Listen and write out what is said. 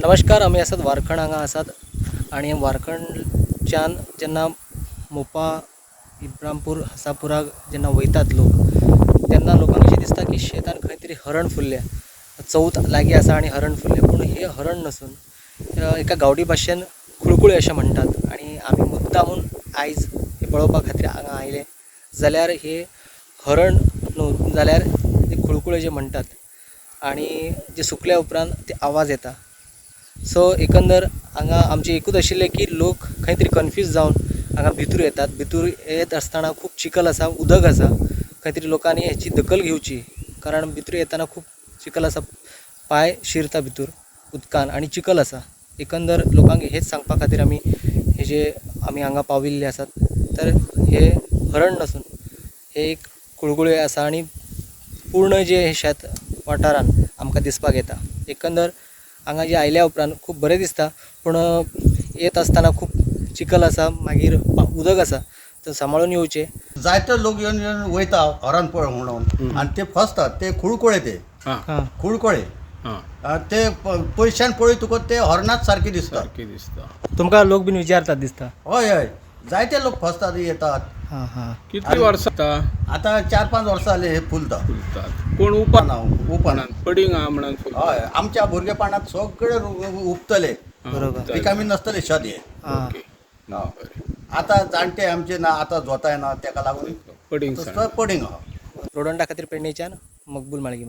नमस्कार, आमी आसात वारखंड हांगा आसात आनी वारखंडच्यान जेन्ना मोपा इब्रामपूर हसापुराक जेन्ना वयतात लोक तेन्ना लोकांक अशें दिसता की शेतान खंय तरी हरण फुल्ल्या. चवथ लागीं आसा आनी हरण फुल्लें, पूण हें हरण नसून एका गांवठी भाशेन खुळखुळे अशें म्हणटात. आनी आमी मुद्दामून आयज हें पळोवपा खातीर हांगा आयले जाल्यार हे हरण न्हू जाल्यार ते खुळखुळे जे म्हणटात आनी जे सुकल्या उपरांत ते आवाज येता. सो एकंदर हांगा आमचें एकूच आशिल्लें की लोक खंय तरी कन्फ्यूज जावन हांगा भितूर येतात. भितूर येत आसतना खूब चिखल आसा, उदक आसा. खंय तरी लोकांनी हेची दखल घेवची, कारण भितर येतना खूब चिखल आसा, पांय शिरता भितूर उदकान आनी चिखल आसा. एकंदर लोकांक हेच सांगपा खातीर आमी हे जे आमी हांगा पाविल्ले आसात. तर हे हरण नासून हे एक कुळकुळे आसा आनी पूर्ण जे हे शेत वाठारान आमकां दिसपाक येता. एकंदर हांगा जे आयल्या उपरांत खूब बरें दिसता, पूण येत आसतना खूब चिखल आसा, मागीर उदक आसा, तर सांबाळून येवचें. जायते लोक येवन येवन वयता हरण पळय म्हणून आनी ते फसतात. ते खुळखुळे ते. हां. खुळखुळे. ते पयशान पळय तुका ते हरणाच सारके दिसता. सारकें दिसता. तुमकां लोक बीन विचारतात दिसता. हय हय, जायते लोक फसतात, येतात. हां हां. कितली वर्सां आतां? आतां 4-5 वर्सां जाली हे फुलता. फुलतात. कोण उपा ना, उपना. पडींग आहा म्हणून फुलतात. हय, आमच्या भुरगेपणांत सगळे उपतले. बरोबर. रिकामी नसतले शेत हे. हां. ओके. हय. आतां जाणटे आमचे ना, आतां जोताय ना, तेका लागून पडींग. तसो पडींग आहा. रोडंडा खातीर पेडणेच्यान मकबूल माळगी.